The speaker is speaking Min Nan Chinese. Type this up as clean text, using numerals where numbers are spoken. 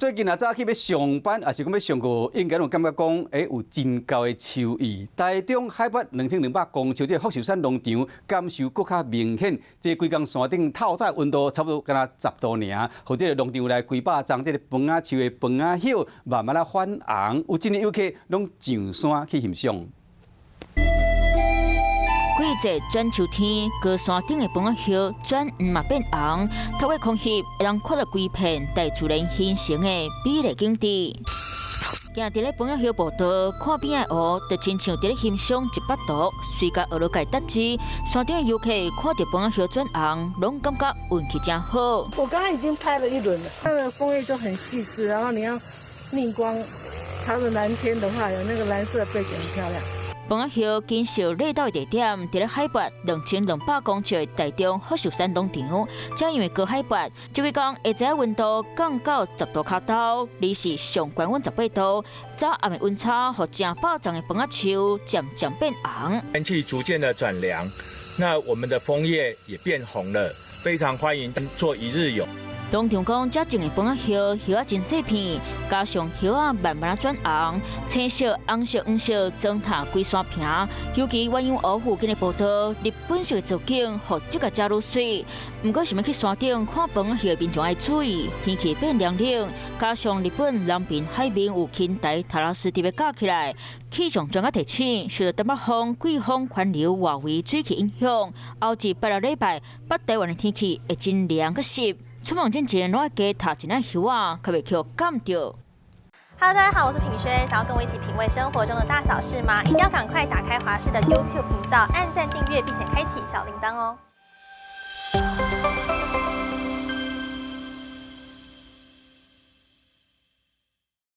最近啊，早起欲上班，抑是講欲上課，應該攏感覺講，欸，有真厚的秋意。台中海拔2200公尺這個福壽山農場，感受閣較明顯。這規工山頂透早溫度差不多敢若10度爾，予這個農場內幾百叢這個番仔樹的番仔葉慢慢仔反紅，有真濟遊客攏上山去欣賞。季節轉秋天，高山頂的番仔葉轉黃嘛變紅，透過空翕會當看到規片大自然形成的美麗景致。行佇咧番仔葉步道，看邊仔的湖，就親像佇咧欣賞一幅圖。隨共學界得知，山頂的遊客看著番仔葉轉紅，攏感覺運氣真好。我剛剛已經拍了一輪了，它的楓葉就很細緻，然後你要逆光朝着藍天的話，有那個藍色背景很漂亮。番仔葉錦繡綠島的地點，佇咧海拔2200公尺的台中福壽山農場。正因為高海拔，這幾工下晝溫度降到10度跤頭，而是上懸溫18度。早暗的溫差，予成百叢的番仔樹漸漸變紅。天氣逐漸的轉涼，那我們的楓葉也變紅了，非常歡迎做一日遊。農場講，這種的番仔葉葉仔真細片，加上葉仔慢慢仔轉紅，青色、紅色、黃色，裝塔規山坪。尤其鸳鸯湖附近的步道，日本式的造景，予這個遮愈媠。毋過，想欲去山頂看番仔葉的民眾愛注意，天氣變涼冷，加上日本南邊海面有輕台塔拉斯特別架起來，氣象專家提醒，受到東北風、季風環流外圍水汽影響，後一拜六禮拜北台灣的天氣會真涼閣濕。出門之前，攏愛加疊一領袖仔，較袂予凍著。 Hello，大家好，我是品軒，想要跟我一起品味生活中的大小事嗎？一定要趕快打開華視的 YouTube 頻道，按讚訂閱，並且開啟小鈴鐺哦。